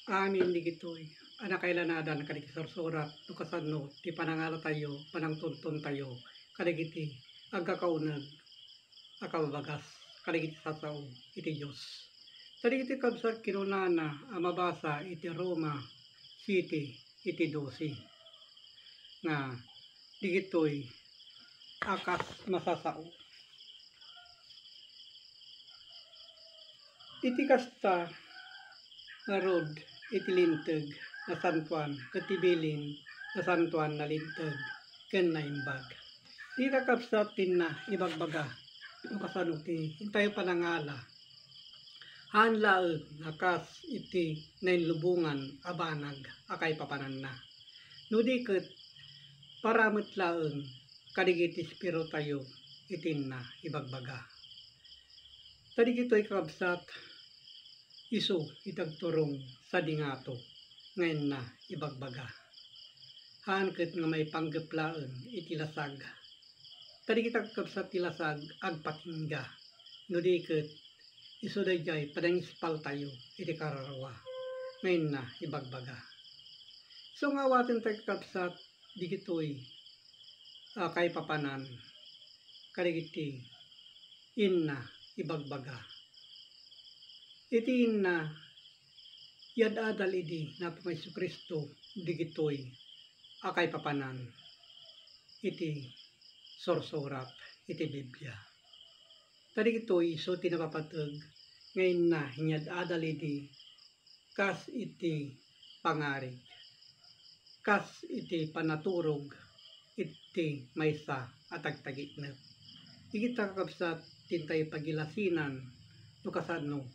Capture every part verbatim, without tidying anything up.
Amin digitoy a nakailanadan kadagiti sursurat no kasano ti panangalatayo, panangtuntuntayo kadagiti agkakauneg a kababagas kadagiti sasao iti Dios. Ta digitoy kabsat kinunana a mabasa iti Roma siete iti dose nga digitoy a kas masasao. Iti kasta ngarud iti Linteg, nasantoan ket ti bilin, nasantoan, nalinteg ken naimbag. Ti kakabsat ti inna ibagbaga no kasano ti intayo panangala. Haan laeng nga kas iti nainlubongan a banag a kaipapananna. No di ket, para met laeng kadagiti espiritayo iti inna ibagbaga. Ta digitoy, kakabsat, isu iti agturong sadi ngato nga inna ibagbaga. Haan ket nga maipanggep laeng iti lasag. Ta digita, kakabsat, ti lasag agpatingga. No di ket, isu daydiay panangispaltayo iti kararua nga inna ibagbaga. Isu nga awaten tayo, kakabsat, digitoy a kaipapanan kadagiti inna ibagbaga. Iti inna, iad-adal idi ni Apo nga Jesu-Cristo digitoy a kaipapanan iti sursurat iti Biblia. Ta digitoy isu ti napapateg nga inna inyad-adal idi kas iti pangarig, kas iti panaturog iti maysa a tagtagitnep. Digita, kakabsat, ti intay pagilasinan no kasano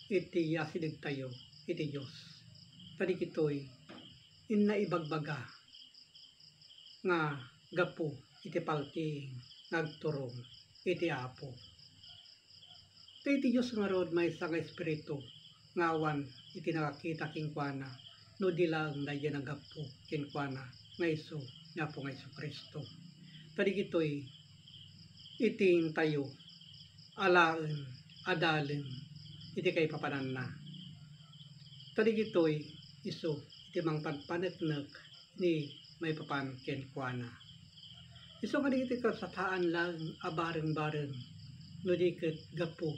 iti asidegtayo iti Dios. Ta digitoy inna ibagbaga nga gapu iti paltiing nga agturong iti Apo. Ta iti Dios ngarud, maysa nga Espiritu nga awan iti nakakita kenkuana, no di laeng daydiay naggapu kenkuana nga isu ni Apo nga Jesu-Cristo. Ta digitoy iti intayo alaen, adalen iti kaipapananna. Ta digitoy isu iti mangpanpaneknek ni maipapan kenkuana. Isu nga digitoy, kabsat, haan laeng a bareng-bareng, no di ket gapu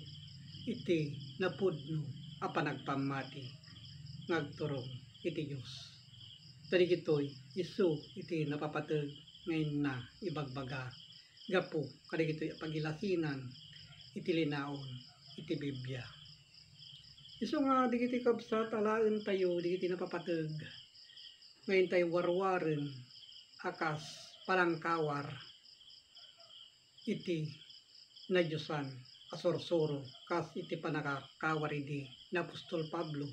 iti napudno a panagpammati nga agturong iti Dios. Ta digitoy isu iti napapateg nga inna ibagbaga gapu kadagitoy a pagilasinan iti linaon iti Biblia. Isu nga digitoy, kabsat, alaentayo digitoy napapateg nga intay warwaren a kas panangkawar iti nadiosan a sursuro, kas iti pannakakawar idi ni apostol Pablo.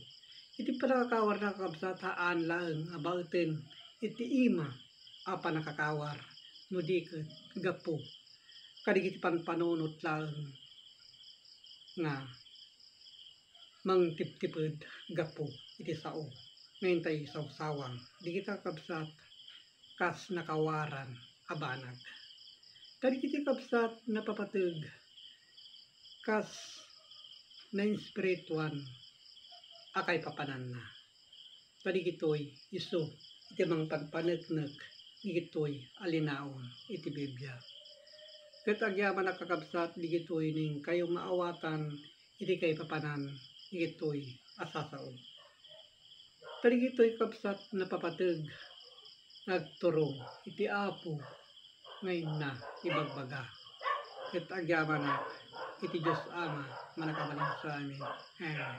Iti pannakakawarna, kakabsat, haan laeng a baeten iti ima a pannakakawar, no di ket gapu kadagiti panpanunot laeng nga mangtiptiped gapu iti sao nga intay sawsawang. Digita, kabsat, kas nakawaran a banag. Kadagiti, kabsat, napapateg kas nainspirituan a kaipapananna. Kadagitoy isu iti mangpanpaneknek digitoy a linaon iti Biblia. Ket agyamanak, kakabsat, digitoy no inkayo maawatan iti kaipapanan digitoy a sasao. Ta digitoy, kabsat, napapateg nga agturong iti Apo nga inna ibagbaga. Ket agyamanak iti Dios Ama a mannakabalin sa amin. Amen.